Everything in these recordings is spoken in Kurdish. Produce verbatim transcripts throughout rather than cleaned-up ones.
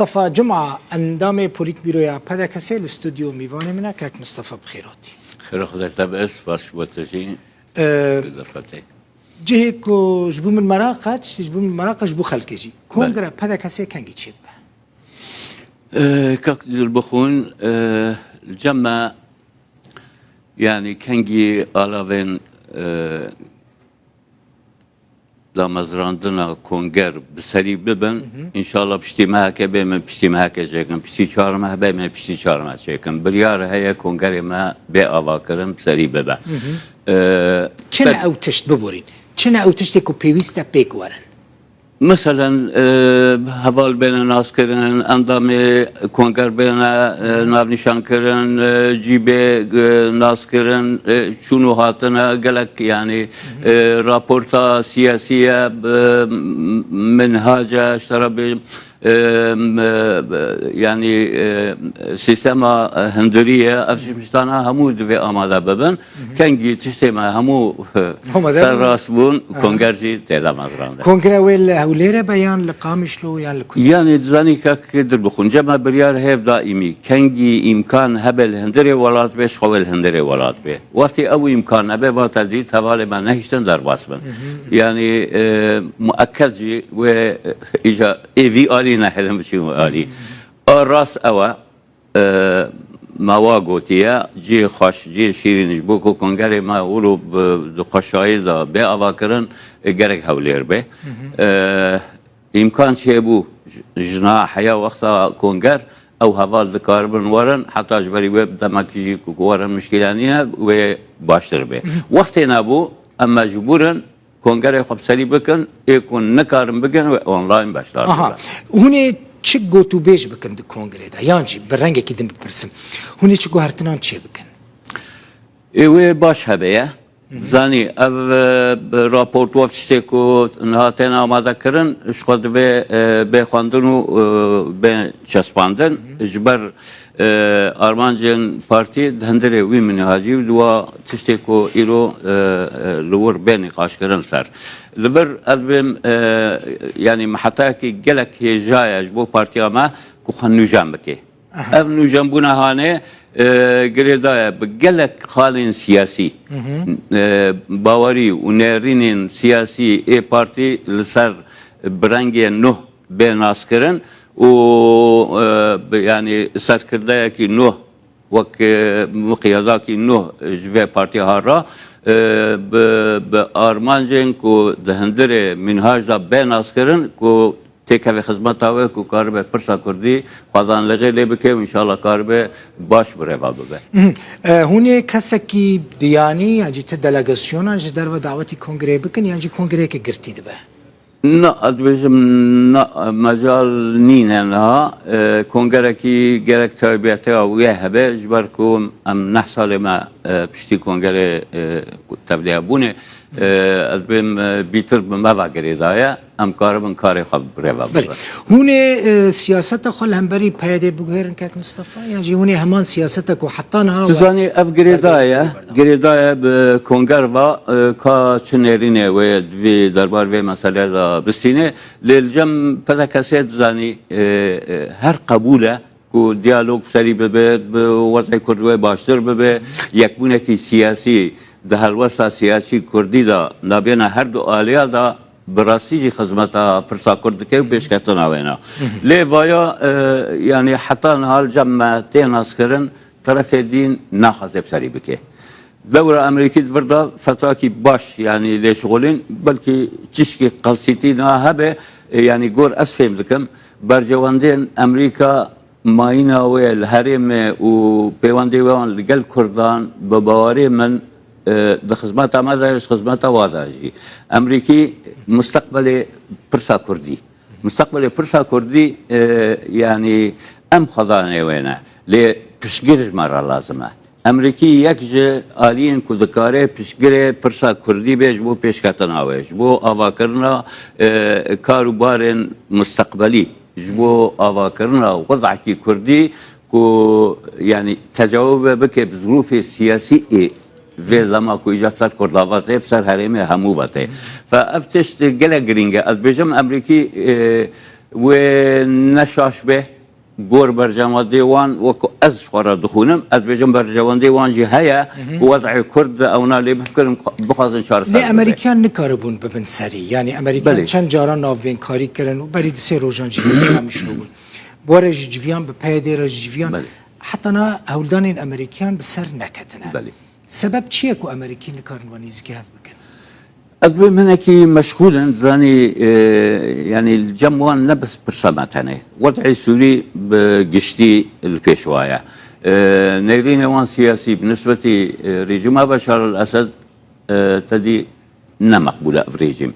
Mistefa Cuma, endamê Polîtbîroya P D K S'ê li stûdyo mîvanê min e. Kek Mistefa, bi xêr hatî. Xêra Xwedê te be, spas ji bo te jî. Ee, Bi derfetê. Cihê ku ji bo min meraq e, tiştê ji bo min meraq e ji bo xelkê jî. Belê. Kongre P D K S'ê kengî çêdibe? Ee, kak Dilbixwîn, ee, li cem me, yanî kengî alavên, ee, damezrandina konger bi serî bibin. Hı hı. Înşallah piştî mehekê bê min piştî mehekê çêkin, piştî çar meh bê min piştî çar meh çêkin. Biryar heye kongerê me bê avakirin bi serî bibe. Hı hı. Ee, Çi ne te- ew tişt biborîn? Çi ne ew tiştê ku pêwîst e pêk werin? Meselen, e, heval bêne naskirin, endamê konger bêne, e, navnîşankirin, e, cî bê, e, naskirin, e, çûn û hatine gelek, yanî, e, raporta siyasî ye, e, minhac e, ji te re bê, e, m-, e, yanî, e, sîstema, e, hundirî ye. Ev jî tiştana hemû divê amade bibin. Hı hı. Kengî tiştê me hemû, e, Amade ser bibin. rast bûn, Aha. Konger jî tê damezrandin. Kongre wê li Hewlêrê be yan li Qamişlo yan li ku? Yanî dizanî kak Dilbixwîn, cem me biryar heye bi daîmî. Kengî îmkan hebe li hundirê welat bê, ji xwe wê li hundirê welat bê. Wextê ew îmkan nebe, vate dît hevalê me nehiştin derbas bin. Hı hı. Yanî, e, muekked jî wê, e, îca ê vî alî nehêlin biçin wî alî. Hı hı. A rast ew e, e, me wa gotiye, cihê xweş, cihê şîrîn ji bo ku kongerê me wilo bi, di xweşayî de bê avakirin, e, gerek Hewlêr bê. Hı hı. E, îmkan çêbû, ji, ji niha heya wexta konger, ew heval dikaribin werin, heta ji berî wê bi demekî jî ku, ku werin mişkîle nîne, wê baştir bê. Hı hı. Wextê nebû, em mecbûr in, kongerê xwe bi serî bikin, ê ku nikarin bikin, wê online beşdar Aha. bikin. Hûn ê çi gotûbêj bikin di kongrê de? Yan jî bi rengekî din bipirsim. Hûn ê çi guhertinan çê bikin? Ê wê baş hebe ye. Hı hı. Zanî, ev, e, raport, ev tiştê ku niha tên amade kirin, ji xwe divê, e, bê xwendin û, e, bê çespandin. Hı hı. Ji ber e, armancên partî di hundirê wî minhacî û di wa tiştê ku îro, e, e, li wir bê nîqaşkirin ser. Li vir ez bêm, e, yanî me hetayekî gelek hêja ye ji bo partiya me ku xwe nûjen bike. Aha. Ev nûjenbûna hanê, e, girêdaye bi gelek xalên siyasî, Hı hı. e, bawerî û nêrînên siyasî ê partî li ser bi rengê nuh bê naskirin û, e, bi, yanî serkirdeyekî nû wek, e, miqyadakî nû ji vê partiya hara, e, bi, bi armancên ku di hundirê mînhaj de bê naskirin ku têkeve xizmeta wê ku karibe pirsa kurdî xwedanlixê lê bike û înşallah karibe baş birêve bibe. Mhm. E, hûn ê kesekî biyanî yan jî ti delegasyonan ji derve dawetî kongreyê bikin yan jî kongreyeke girtî dibe? Na, ez dibêjim, na, mecal nîne niha. E, kongerekî gerek taybetiya wê hebe, ji ber ku em neh salê me, e, piştî kongerê, e, tevliyabûnê, e, ez bêm, e, bîtir bi me ve girêdaye, em karibin karê xwe bi rê ve Belê. bibin. Hûn ê, e, siyaseta xwe li hemberî P Y D'ê biguherin kek Mistefa? Yan jî hûn ê heman siyaseta ku heta niha Tu we zanî ev girêdaye, berdewam girêdaye bi konger ve, e, ka çi nêrînê wê di vî derbar vê meselê de bistîne. Lê li cem P D K S'ê tu zanî, e, e, her qebûl e ku diyalog serî bibe, bi wezê Kurd wê baştir bibe, yekbûnekî siyasî di helwesta siyasî Kurdî de nabêna her du aliya de bi rastî jî xizmeta pirsa Kurd dike û pêşketina wê ne. Lê vaya, e, yanî heta niha li cem me tê naskirin, terefê dîn naxwaze bi serî bike. Dewra Amerîkî di vir de fetakî baş, yanî lê şixulîn, belkî çişkî qelsîtî niha hebe, e, yanî gor ez fêm dikim, berjewendên Amerîka mayîna wê li herêmê û pêwendê wan li gel Kurdan bi bawerê min, e, di xizmeta me de, ji xizmeta wa de jî. Emrîkî mustaqbelê pirsa Kurdî. Mustaqbelê pirsa Kurdî, e, yanî em xwedanê wê ne. Lê piştgir ji me re lazim e. Emrîkî yek ji aliyên ku dikare piştgirê pirsa Kurdî bê ji bo pêşketina wê, ji bo avakirina, e, kar û barên mustaqbelî. Ji bo avakirina wezekî Kurdî ku, yanî, tecawube bike bi zirûfê siyasî ê vê dema ku îcar ser Kurda ve tê, bi ser herêmê hemû ve tê. Fe ev tişt gelek girîng e. Ez dibêjim Emrîkî, e, Wê ne şaş be, gor berjewendê wan, wek ez ji xwe re dixwînim, ez dibêjim berjewendê wan jî heye, ku wed'ê Kurd ewna lê bifikirin, bixwazin çareser Lê bibe. Emerîkan nikaribûn bibin serî. Yanî Emerîkan Belê. çend caran navbênkarî kirin û berî di sê rojan jî hemî şûbûn. Bi we re jî civiyan, bi P Y D re jî civiyan. Belê. Heta niha hewldanên Emerîkan bi ser neketine. Belê. Sebeb çi ye ku Emerîkî nikarin we nêzîkî hev bikin? Ez bi hinekî meşxûl in, zanî, e, yanî li cem wan ne bes pirsa me tenê. Wed'ê Sûrî bi giştî li pêş wa ye. E, nêrînê wan siyasî bi nisbetî, e, rejîma Beşar el-Esed, e, tedî ne meqbûl e ev rejîm.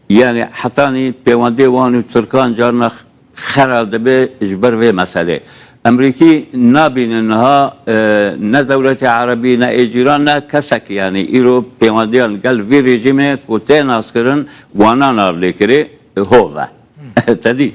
Yanî hetanî pêwendê wan û Tirkan carna xera dibe ji ber vê meselê. Emerîkî nabîne niha, e, ne dewletê erebî, ne ê cîran, ne kesek, yanî îro pêwendiyan gel vî rejîmê ku tê naskirin, wana nav lê kirê, e, hov e. Tedî,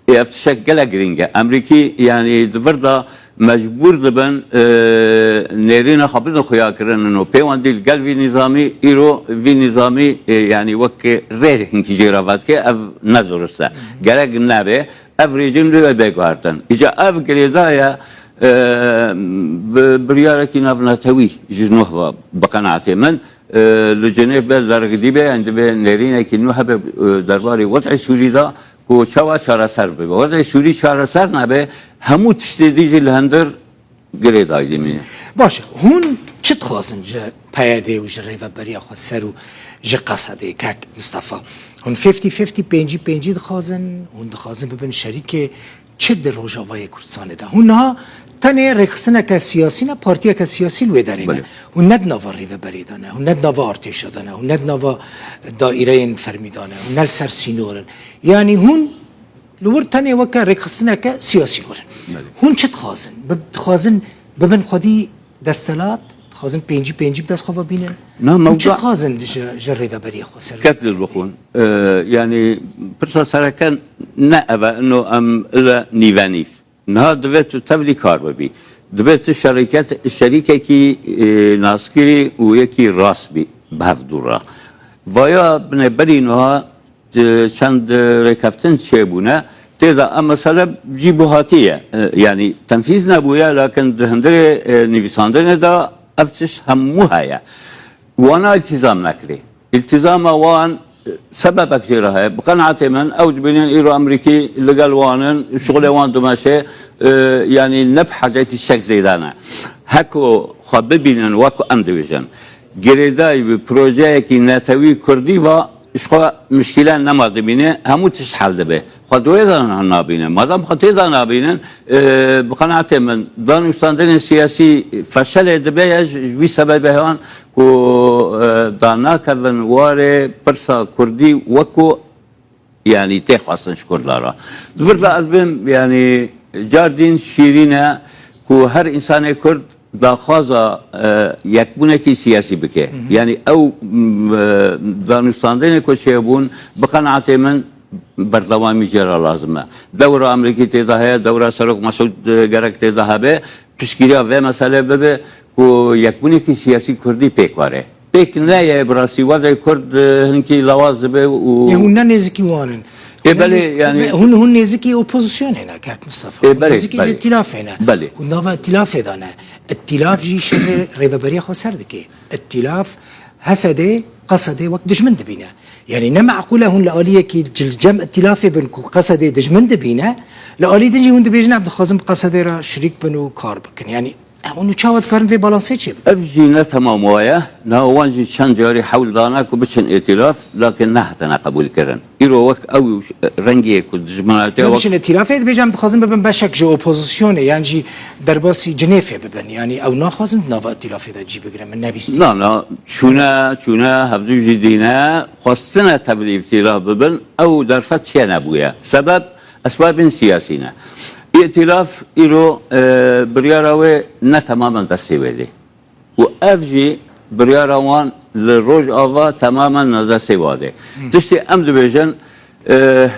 ê ev tiştek gelek girîng e. Emerîkî, yanî di vir de mecbûr dibin, e, nêrîna xwe bidin xuyakirin û pêwendî li gel vî nîzamî, îro vî nîzamî, e, yanî wek rê hinkî jê re vedike, ev ne durist e. Gerek nebe, ev rejîm divê bê guhertin. Îca ev girêdayî ye, e, bi biryarekî navnetewî ji nû ve bi qenaetê min, e, li Cenêv be, li Rixdî be, yanî divê nêrînekî nû hebe, e, derbarê wed'ê Sûrî de ku çawa çareser bibe. Wed'ê Sûrî çareser nebe, hemû tiştê dî jî li hundir girêdayî dimîne. Baş e, hûn çi dixwazin ji P Y D û ji Rêveberiya Xweser û ji Qesedê, kek Mistefa? Hûn fifty fifty, pêncî pêncî dixwazin? Hûn dixwazin bibin şerîkê çi di Rojavayê Kurdistanê de? Hûn niha tenê rêxistineke siyasî ne, partiyeke siyasî li wê derê ne. Belê. Hûn ne di nava rêveberê de ne, hûn ne di nava artêşa de ne, hûn ne di nava daîreyên fermî de ne, hûn ne li ser sînor in. Yanî hûn li wir tenê weke rêxistineke siyasî wir in. Belê. Hûn çi dixwazin? Bi-, dixwazin bibin xwedî desthilat? Dixwazin pêncî pêncî bi dest xwe ve bînin? Na, Hûn çi mewda- dixwazin ji, ji Rêveberiya Xweser? Kek dilbixwin. E, yanî pirsa sereke ne ev e, ino em ile nîvenîv. Niha divê tu tevlî kar bibî. Divê tu şerîket-, şerîkekî, e, naskirî û yekî rast bî bi hevdû re. Vaya binê berî niha, e, çend rêkeftin çêbûne. Tê de ev mesele jî buhatî ye. E, yanî tenfîz nebûye, lakin di hundirê, e, nivîsandinê de ev tişt hemû heye. Wana îltîzam nekirî. Îltîzama wan, e, sebebek jê re heye. Bi qenaetê min ew dibînin îro Amerîkî li gel wan in, şixulê wan dimeşe, e, yanî ne bi hecetî şek zêde ne. Heko xwe bibînin wek ku em dibêjin. Girêdayî bi projeyekî netewî kurdî ve ji xwe mişkîle nema dibîne, hemû tişt hel dibe. Xwe di wê de nabînin. Madem xwe tê de nabînin, e, bi qenaetê min, danûstandinên siyasî feşelê dibe ye ji, ji vî sebebê hewan ku, e, danakevin warê pirsa kurdî wek ku, yanî tê xwestin ji kurda re. Di vir de ez bêm, yanî cardîn şîrîn e ku her însanê kurd daxwaza, e, yekbûnekî siyasî bike. Yanî ew, m, e, danûstandinê ku çêbûn, bi qenaetê min berdewamî jê re lazim e. Dewra Amerîkî tê de heye, dewra Serok Mesûd, e, gerek tê de hebe, piştgiriya vê meselê bibe ku yekbûnekî siyasî kurdî pêk were. Pêk neyê bi rastî wedê kurd, e, hinkî lawaz dibe û Ê hûn ne nêzikî wan in. Ê, Hûn ne belê, nê-, yanî hûn, hûn nêzikî opozisyonê ne, kek Mistefa. Ê, Hûn belê, nêzikî belê. Îtîlafê ne. Belê. Hûn nava îtîlafê de ne. Îtîlaf jî şerê Rêveberiya Xweser dike. Îtîlaf H S D, Qesedê wek dijmin dibîne. Yanî ne meqûl e hûn li aliyekî cil-, cem îtîlafê bin ku Qesedê dijmin dibîne, li alî din jî hûn dibêjin, em dixwazin bi Qesedê re şirîk bin û kar bikin. Yanî, e, hûn çawa dikarin vê balansê çêbikin? Ev jî ne temam waye. Niha wan jî çend carî hewl dane ku biçin îtîlaf, lakin nehatine qebûlkirin. Îro wek ew rengê ku dijminatiya Ne wek biçin îtîlafê, dibêje em dixwazin bibin beşek ji opozisyonê, yan jî derbasî Cinêfê bibin. Yanî ew naxwazin di nava îtîlafê de cî bigirin. Min nebîstî. Na, na, çûne, çûne, hevdû jî dîne, xwestine tevlî îtîlaf bibin, ew derfet çê nebûye. Sebeb esbabên siyasî ne. Îtîlaf îro, e, biryara wê ne temamen destê wê dê. Û ev jî biryara wan li Rojava temamen li destê wa dê. Tiştê em dibêjin, e,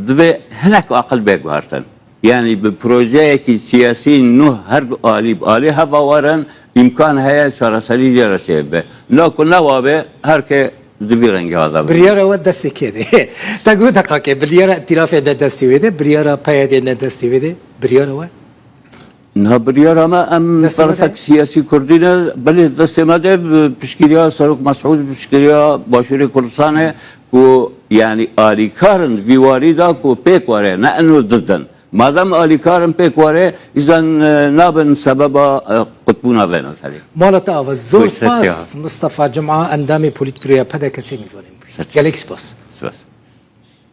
divê hinek aqil bê guhertin. Yanî bi projeyekî siyasî nû her du alî bi alî heva werin, îmkan heye çareserî jê re çêbibe. Na ku ne wa be, her ke di vî rengî hada. Biryara we destê kê de? Te got deqakê, biryara îtîlafê ne destê wê de, biryara P Y D ne destê wê de, biryara we? Niha biryara me em Destê me de? terefek siyasî kurdî ne, belê destê me de bi piştgiriya Serok Mesûd, piştgiriya Başûrê Kurdistanê ku yani alîkar in vî warî da ku pêk were, ne eno dizdin. Madem alîkar in pêk were, îzan e, nabin sebeba e, qutbûna vê meselê. Mala te ava. Zor spas Mustafa Cuma, endamê polîtbüroya P D K'ê mêvanê min bû. Gelek spas.